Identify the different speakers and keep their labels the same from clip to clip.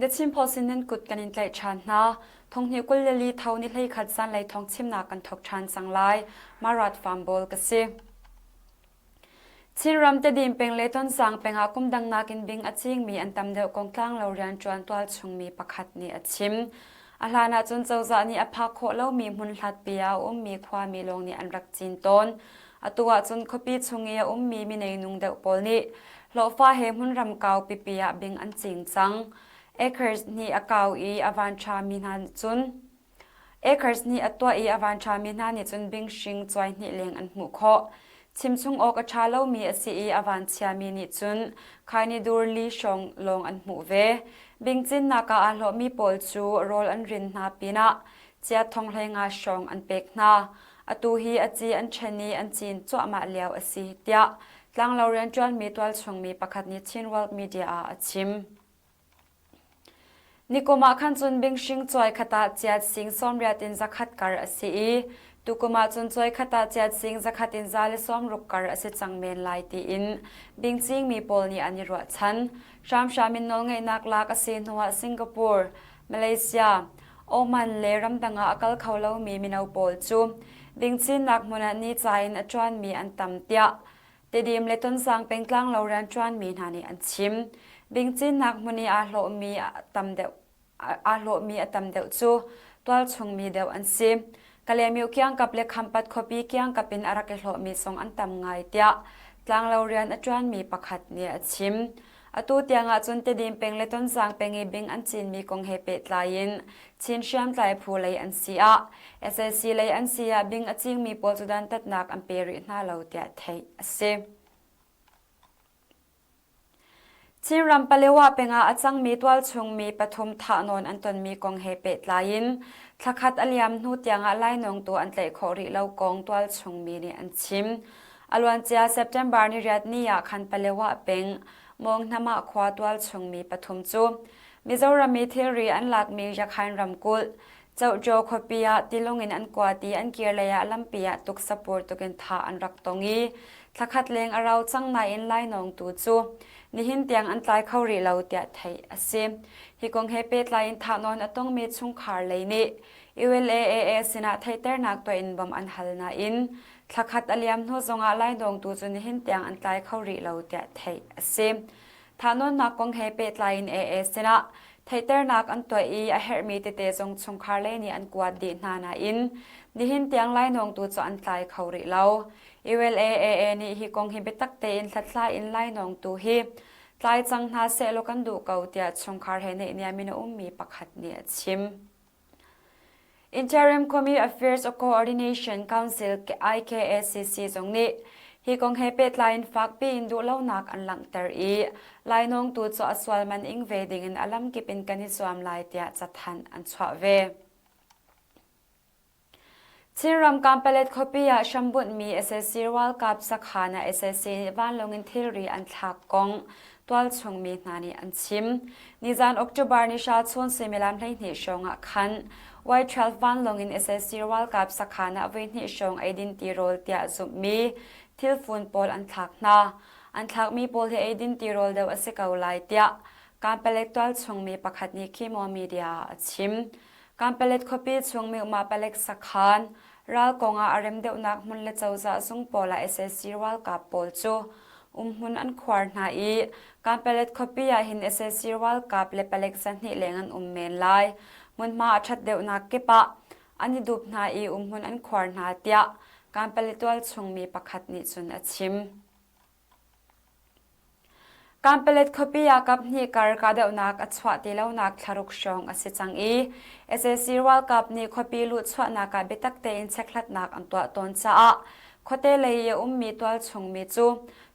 Speaker 1: The Chin Post in nan kut kan in tlaih ṭhan hna. Thonghnih 24 tho ni 11 zanlei thawng chimnak kan thawk ṭhan cang lai. Marat Farm ka si. Chinram Tedim peng le Tonzang peng ah kum dang nakin bing a cingmi an tam deuh kong tlanglo rianṭuan tualchungmi pakhat nih a chim. A hlan ahcun cozah nih a phak khawh lomi hmun hlatpi ah a ummi khuami lawng nih an rak cin tawn. Atu ahcun khuapi chung i a ummi mineinung deuh pawl nih hlawhfa he hmunram kau pipi ah bing an cing cang. Acres nih a kau i a vanṭhami hna cun Acres nih a tuah i a vanṭhami hna nih cun binghring cuai hnih leng an hmuh khawh. Chimchung awk a ṭha lomi a si i a vanchiami nih cun khaini dur li hrawng lawng an hmuh ve. Bing cinnak ah aa hlawhmi pawl cu rawl an rin hna pinah chiat thong 15 hrawng an pek hna. Atu hi a ci an ṭhen i an cin cuahmah lio a si, tiah tlanglo rianṭuanmi tualchungmi pakhat nih Chin World Media ah a chim. Nikum ah khan cun binghring cuai khat ah chiat sing 80 in 100 kar a si i tukum ah cun cuai khat ah chiat sing 100 in 160 kar a si cang men lai tiin bingcingmi pawl nih an i ruahchan. Hramhram in nawlngeihnak lak a si hnuah Singapore, Malaysia, Oman le ramdang ah a kal kho lomi mino pawl cu bingcinnak hmun ah nica in a ṭuanmi an tam tiah Tedim le Tonzang pengtlang lo rianṭuanmi hna nih an chim. Bingcinnak hmun i aa hlawhmi a tam deuh aa hlawhmi a tam deuh cu tualchungmi deuh an si. Kalaymyo kiangkap le Khampat khuapi kiangkap in a rak i hlawhmi zong an tam ngai tiah tlanglo rian a ṭuanmi pakhat nih a chim. Atu tiang ahcun Tedim peng le Tonzang peng i bing an cinmi kong he pehtlai in Chin hriamtlai phu lei an si ah sac lei an si ah bing a cingmi pawl cu dantatnak an pe rih hna lo tiah theih a si. Chinram Palewa peng ah a cangmi tualchungmi pathum thahnawn an tonmi kong he pehtlai in thlakhat a liam hnu tiangah lainawngtu an tlaih khawh rih lo kong tualchungmi nih an chim. A luancia September ni riat ni ah khan Palewa peng Mawnghnam ah khua tualchungmi pathum cu Mizoram i thilri an lakmi Rakhine ramkulh Chohjaw khuapi ah tilawng in an kuat i an kirlei ah lampi ah tuksapur tukin thah an rak tong i thlakhat leng a rau cang nain lainawngtu cu nihin tiang an tlai kho rih lo tiah theih a si. Hi kong he pehtlai in thahnawn a tongmi chungkhar lei nih ULAAA sinah theihternak tuah in bawmh an hal nain thlakhat a liam hnu zongah lainawngtu cu nihin tiang an tlai kho rih lo tiah theih a si. Thahnawnnak kong he pehtlai in AA sinah theihternak an tuah i a herhmi tete zong chungkhar lei nih an kuat dih hna nain nihin tiang lainawngtu cu an tlai kho rih lo. ULAAA nih hi kong hi biatak tein hlathlai in lainawngtu hi tlai cang hna sehlaw kan duh ko tiah chungkhar he naihniam in a ummi pakhat nih a chim. Interim Committee Affairs Coordination Council IKACC zong nih hi kong he pehtlai in fakpi in duhlonak an langhter i lainawngtu cu a sual man ing ve dingin a lamkip in kan i zuam lai tiah cathanh an chuah ve. Chinram Kanpalet khuapi ah hrambunhmi sac ralkap sakhan ah sac nih vanlawng in thilri an thlak kong tualchung mi hna nih an chim. Nizan October ni hra chun suimilam 12 hrawng ah khan Y12 vanlawng in sac ralkap sakhan ah voihnih hrawng eidin tirawl tiah zumhmi thilfun pawl an thlak hna. An thlakmi pawl hi eidin tirawl deuh a si ko lai tiah Kanpalet tualchung mi pakhat nih Khimo Media ah a chim. Kanpalet khuapi chung Myohma palek sakhan ral kong ah a rem deuhnak hmun le cozah zung pawl ah sac ralkap pawl cu umhmun an khuar hna i Kanpalet khuapi ah hin sac ralkap le palek 200 leng an um men lai. Hmunhma a ṭhat deuhnak kip ah an i dup hna i umhmun an khuar hna tiah Kanpalet tualchung mi pakhat nih cun a chim. Kanpalet khuapi ah kaphnih kar kahdohnak a chuah ti lonak thlaruk hrawng a si cang i sac ralkap nih khuapi luhchuahnak ah biatak tein chekhlatnak an tuah tawn caah khuate lei i a ummi tualchung mi cu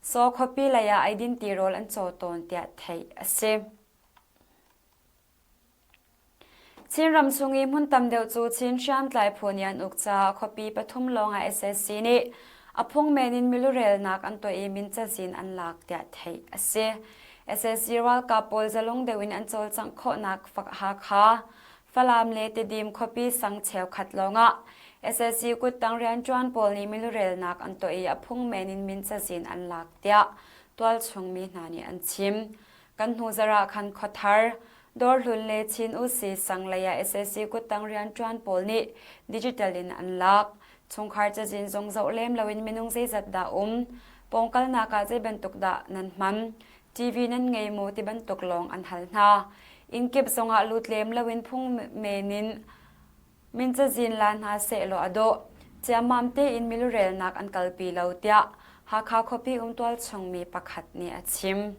Speaker 1: Saw khuapi lei ah eidin tirawl an caw tawn tiah theih a si. Chinram chung i hmun tam deuh cu Chin hriamtlai phu nih an uk caah khuapi pathum lawng ah sac nih a phungmen in milurelnak an tuah i min cazin an lak tiah theih a si. Sac ralkap pawl zalong deuh in an cawlcangh khawhnak Hakha, Falam le Tedim khuapi sang cheukhat lawngah sac kuttang rianṭuan pawl nih milurelnak an tuah i a phungmen in min cazin an lak tiah tualchung mi hna nih an chim. Kan hnu zarh ah khan Khuathar, Dawrhlun le Chin Usi sang lei ah sac kuttang rianṭuan pawl nih digital in an lak. Chungkhar cazin zong zoh lem loin minung zeizat dah um, pawngkalnak ah zei bantuk dah nan hman, TV nan ngei maw ti bantuk lawng an hal hna. Inn kip zongah lut lem loin phung men in min cazin la hna sehlaw a dawh. Ciammam tein milurelnak an kalpi lo tiah Hakha khuapi um tualchung mi pakhat nih a chim.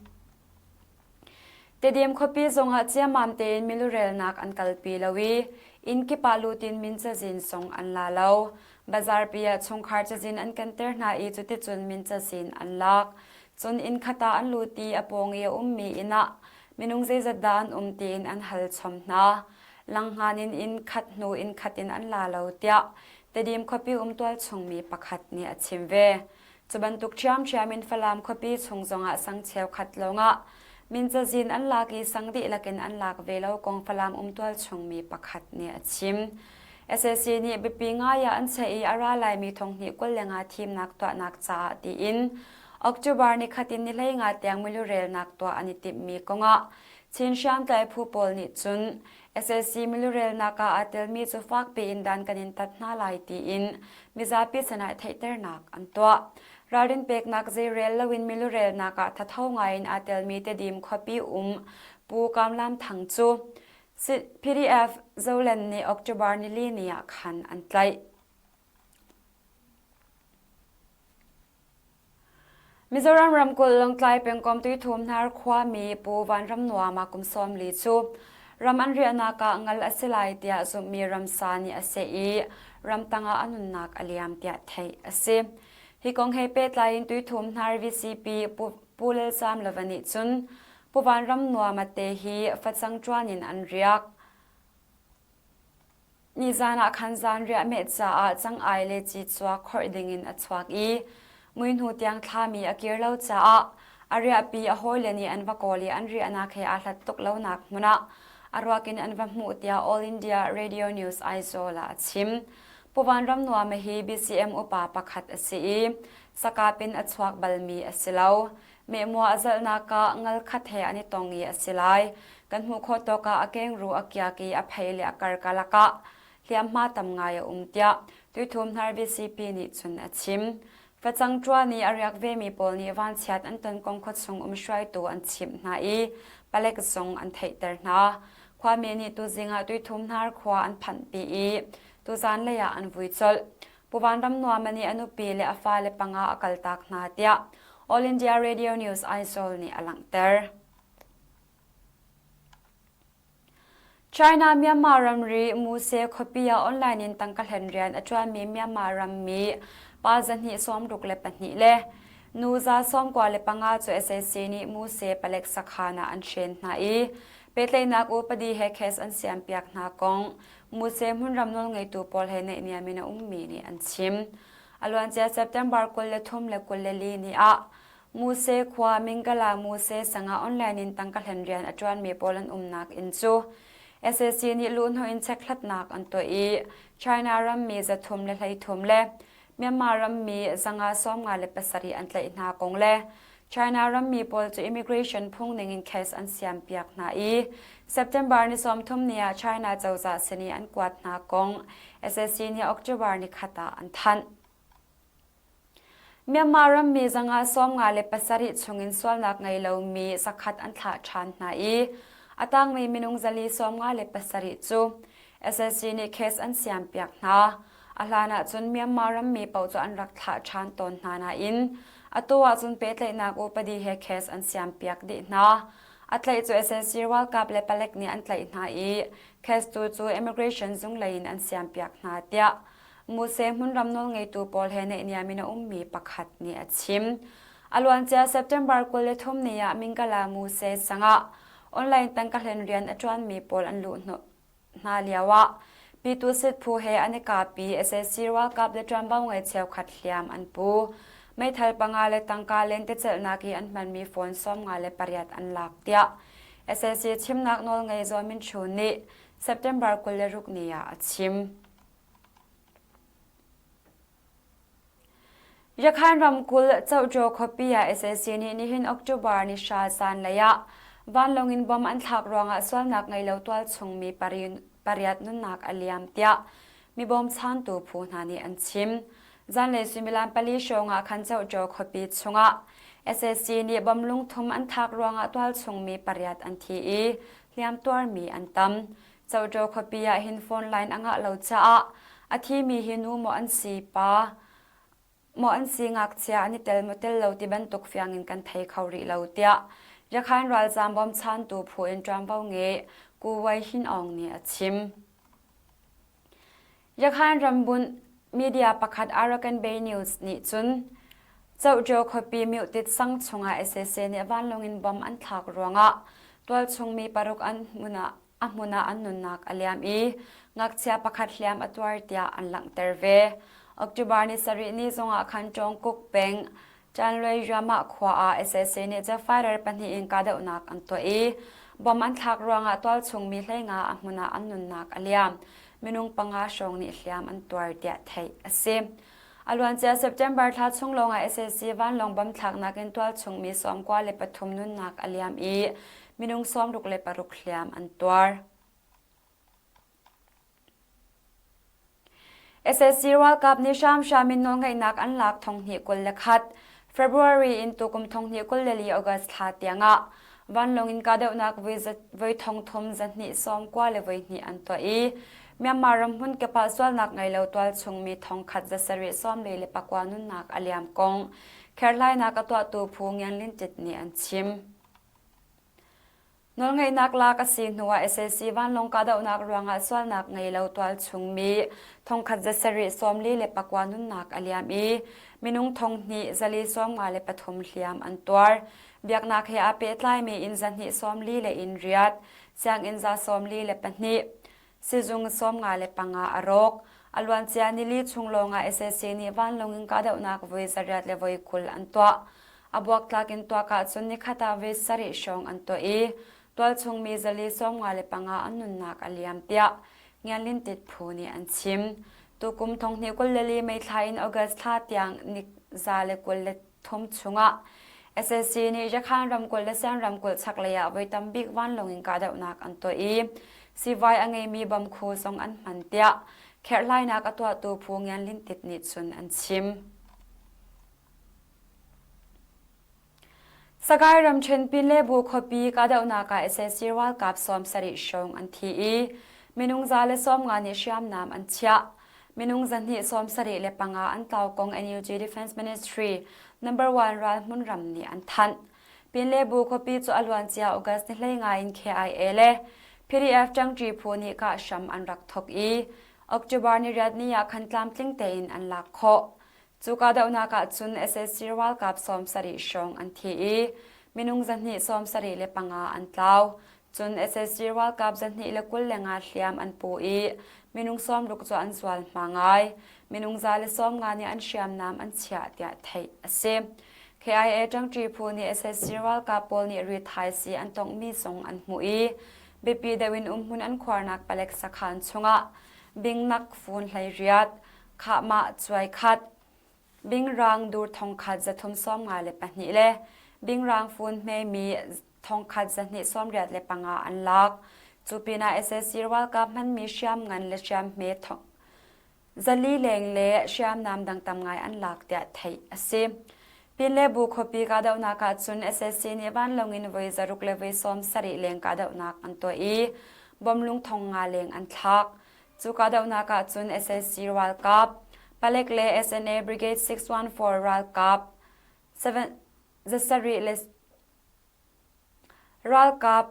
Speaker 1: Tedim khuapi zongah ciammam tein milurelnak an kalpi lo i inn kip ah lut in min cazin zong an la lo. Bazarpi ah chungkhar cazin an kenter hna i cuticun min cazin an lak. Cun inn khat ah an lut i a pawng i a ummi inn ah minung zeizat dah an um tiin an hal chom hna. Langhngan in inn khat hnu inn khat in an la lo tiah Tedim khuapi um tualchungmi pakhat nih a chim ve. Cu bantuk ṭhiamṭhiam in Falam khuapi chung zongah sang cheukhat lawngah min cazin an lak i sang dihlak in an lak ve lo kong Falam umtual chungmi pakhat nih a chim. Sac nih biapi ngai ah an chiah i a ra laimi thonghnih 25 thimnak tuahnak caah tiin October nikhat in ni 15 tiang milurelnak tuah an i timhmi kongah Chin hriamtlai phu pawl nih cun Sac milurelnak ah aa telmi cu fakpi in dan kan in tat hna lai tiin mizapi sinah theihternak an tuah. Ralrin peknak zeirel loin milurelnak ah thatho ngaiin aa telmi Tedim khuapi um Pu Kam Lam Thang cu PDF Zoland nih October nili ni ah khan an tlaih. Mizoram ramkulh Lawngtlai pengkomh Tuithum Hnar khuami Pu Vanram Nuama kum 40 cu ram an riahnak ah ngal a si lai tiah zumhmi ramsa nih a seh i ramtang ah a nunnak a liam tiah theih a si. Hi kong he pehtlai in Tuithum Hnar VCP Pu Lalsam Lova nih cun Pu Vanram Nuama te hi facang ṭuan in an riak. Nizan ah khan zanriah meh caah cang-ai le cicua khorh dingin a chuak i muihnu tiang thlami a kir lo caah a riahpi a hawile nih an va kawl i an riahnak he aa hlat tuk lonak hmun ah a ruak in an va hmuh tiah All India Radio News Aizawl ah a chim. Pu Van Ram Nuama hi BCM upa pakhat a si i sakap in a chuak balmi a si lo. Mehmua a zalhnak ah ngal khat he an i tong i a si lai. Kan hmuh khawh tawk ah a kengruh a kiak i a phei le a karkalak ah hliamhma tam ngai a um tiah Tuithum Hnar VCP nih cun a chim. Facang ṭuan i a riak vemi pawl nih vanchiat an ton kong khuachung um hruaitu an chimh hna i palek zong an theihter hna. Khuami nih tuzing ah Tuithum Hnar khua an phanhpi i tuzan lei ah an vui colh. Pu Van Ram Nuama nih a nupi le a fale panga a kaltak hna tiah All India Radio News Aizawl nih a langhter. China Myanmar ramri Muse khuapi ah online in tangka hlen rian a ṭuanmi Myanmar rammi pa 262 le nu 95 cu sac nih Muse palek sakhan ah an hren hna i pehtlaihnak upadi he case an siampiak hna kong Muse hmunram nawlngeitu pawl he naihniam in a ummi nih an chim. A luancia September 23 le 24 ni ah Muse khua Mingala Muse sangah online in tangka hlen rian a ṭuanmi pawl an umnak inn cu sac nih luhhnawh in chekhlatnak an tuah i China rammi 333 le Myanmar rammi 157 an tlaih hna kong le China rammi pawl cu immigration phung ningin case an siampiak hna i September ni 30 ni ah China cozah sin i an kuat hna kong sac nih October ni khat ah an thanh. Myanmar rammi 157 chungin sualnak ngei lomi zakhat an thlah ṭhan hna i a tangmi minung 457 cu sac nih case an siampiak hna. A hlan ahcun Myanmar rammi paoh cu an rak thlah ṭhan tawn hna nain atu ahcun pehtlaihnak upadi he case an siampiak dih hna. A tlaih cu sac ralkap le palek nih an tlaih hna i case tu cu immigration zung lei in an siampiak hna tiah Muse hmunram nawlngeitu pawl he naihniam in a ummi pakhat nih a chim. A luancia September 23 ni ah Mingala Muse sangah online tangka hlen rian a ṭuanmi pawl an luh hna lioah Pitu Sit phu he an i kap i sac ralkap le ṭuanvo ngei cheukhat hliam an pu. Meithal panga le tangka lentecelhnak i an hmanmi phone 58 an lak tiah sac chimnak nawlngei Zaw Min Htun nih September 26 ni ah a chim. Yakhan ramkulh Cohtaw khuapi ah sac nih nihin October ni hra zanlei ah. Vanlawng in bom an thlak ruangah sualnak ngei lo tualchung mi pariat nunnak a liam tiah mi bawmchantu phu hna nih an chim. Zanlei suimilam pali hrawng ah khan Cohtaw khuapi chungah sac nih bom lungthum an thlak ruangah tualchung mi pariat an thi i hliamtuarmi an tam. Cohtaw khuapi ah hin phone line a ngah lo caah a thimi hi nu maw an si pa maw an si ngakchia an i tel maw tel lo ti bantuk fiang in kan thei kho rih lo tiah Rakhain ralzaam bawmchantu phu in ṭuanvo ngei Ku Wai Hin Aung nih a chim. Rakhain rambunh media pakhat Arakan Bay News nih cun Cohṭio khuapi Myotit sang chungah sac nih vanlawng in bom an thlak ruangah tualchung mi paruk an hmun ah a hmun ah an nunnak a liam i ngakchia pakhat hliam a tuar tiah an langhter ve. October ni sarih ni zongah khan Ṭawngkuk peng Ṭanluai Ramah khua ah sac nih jet fighter pahnih in kahdohnak an tuah i bom an thlak ruangah tualchung mi 15 a hmun ah an nunnak a liam. Minung panga hrawng nih hliam an tuar tiah theih a si. A luancia September thla chung lawngah sac vanlawng bom thlaknak in tualchung mi 93 nunnak a liam i minung 66 hliam an tuar. Sac ralkap nih hramhram in nawlngeihnak an lak 2021 February in tukum 2024 August thla tiangah vanlawng in kahdohnak voi thong thum zahnih sawm kua le voi hnih an tuah i Myanmar ram hmun kip ah sualnak ngei lo tualchung mi thongkhat zasarih sawmli le pakua nunnak a liam kong kherhlainak a tuahtu phu Ngian Lin Tit nih an chim. Nawlngeihnak lak a si hnuah sac vanlawng kahdohnak ruangah sualnak ngei lo tualchung mi thongkhat zasarih sawmli le pakua nunnak a liam i minung thonghnih zali sawmnga le pathum hliam an tuar. Biaknak he aa pehtlaimi inn zahnih sawmli le inn riat, sianginn za sawmli le pahnih, Sizung 55 a rawk. A luancia nili chung lawngah sac nih vanlawng in kahdohnak voi zariat le voi 20 an tuah. A buaktlak in tuak ahcun nikhat ah voi sarih hrawng an tuah i tualchung mi zali 55 an nunnak a liam tiah Ngianlin Tit phu nih an chim. Tukum thonghnih 24 May thla in August thla tiang ni za le 20 le thum chungah sac nih Yakhan ramkulh le Sian ramkulh chaklei ah voi tam bik vanlawng in kahdohnak an tuah i siivai a ngeimi bamkhu zong an hman tiah kherhhlainak a tuahtu phu Ngian Lin Tit nih cun an chim. Sagaing ramṭhen Pinlebu khuapi kahdohnak ah sac ralkap 70 hrawng an thi i minung 150 nih hriamnam an chiah. Minung zahnih 75 an tlau kong NUG Defense Ministry number one ralhmun ram nih an thanh. Pinlebu khuapi cu a luancia August ni 15 in KIA le PDF ṭangṭi phu nih kah hram an rak thawk i October ni riat ni ah khan tlamtling tein an lak khawh. Cu kahdohnak ah cun sac ralkap 70 hrawng an thi i minung zahnih 75 an tlau. Cun sac ralkap 225 hliam an pu i minung sawmruk cu an zualhma ngai. Minung 150 nih an hriamnam an chiah tiah theih a si. KIA ṭangṭi phu nih sac ralkap pawl nih rithaisii an tonghmi zong an hmuh i biapi deuh in umhmun an khuarnak palek sakhan chungah bingnak fun hleiriat, khahmah cuai khat, bingrang dur thongkhat zathum 52 le bingrang fun hmemi thongkhat zahnih 85 an lak. Cu pinah sac ralkap hmanmi hriamngan le hriamhme zali leng le hriamnam dang tam ngai an lak tiah theih a si. Pinlebu khuapi kahdohnak ah cun sac nih vanlawng in voi zaruk le voi 70 leng kahdohnak an tuah i bomlung thong nga leng an thlak. Cu kahdohnak ah cun sac ralkap, palek le SNA Brigade 614 ralkap, zasarih le ralkap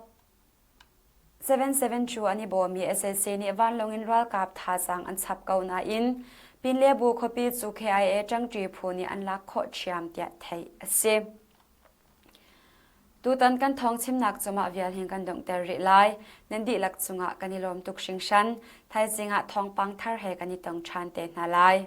Speaker 1: 772 an i bawm i sac nih vanlawng in ralkap thazaang an chap ko nain Pinlebu khuapi cu KIA ṭangṭi phu nih an lak khawh ṭhiam tiah theih a si. Tutan kan thawng chimnak cu mah vial hin kan donghter rih lai. Nan dihlak cungah kan i lawm tuk hringhran. Thaizing ah thawngpang thar he kan i tong ṭhan te hna lai.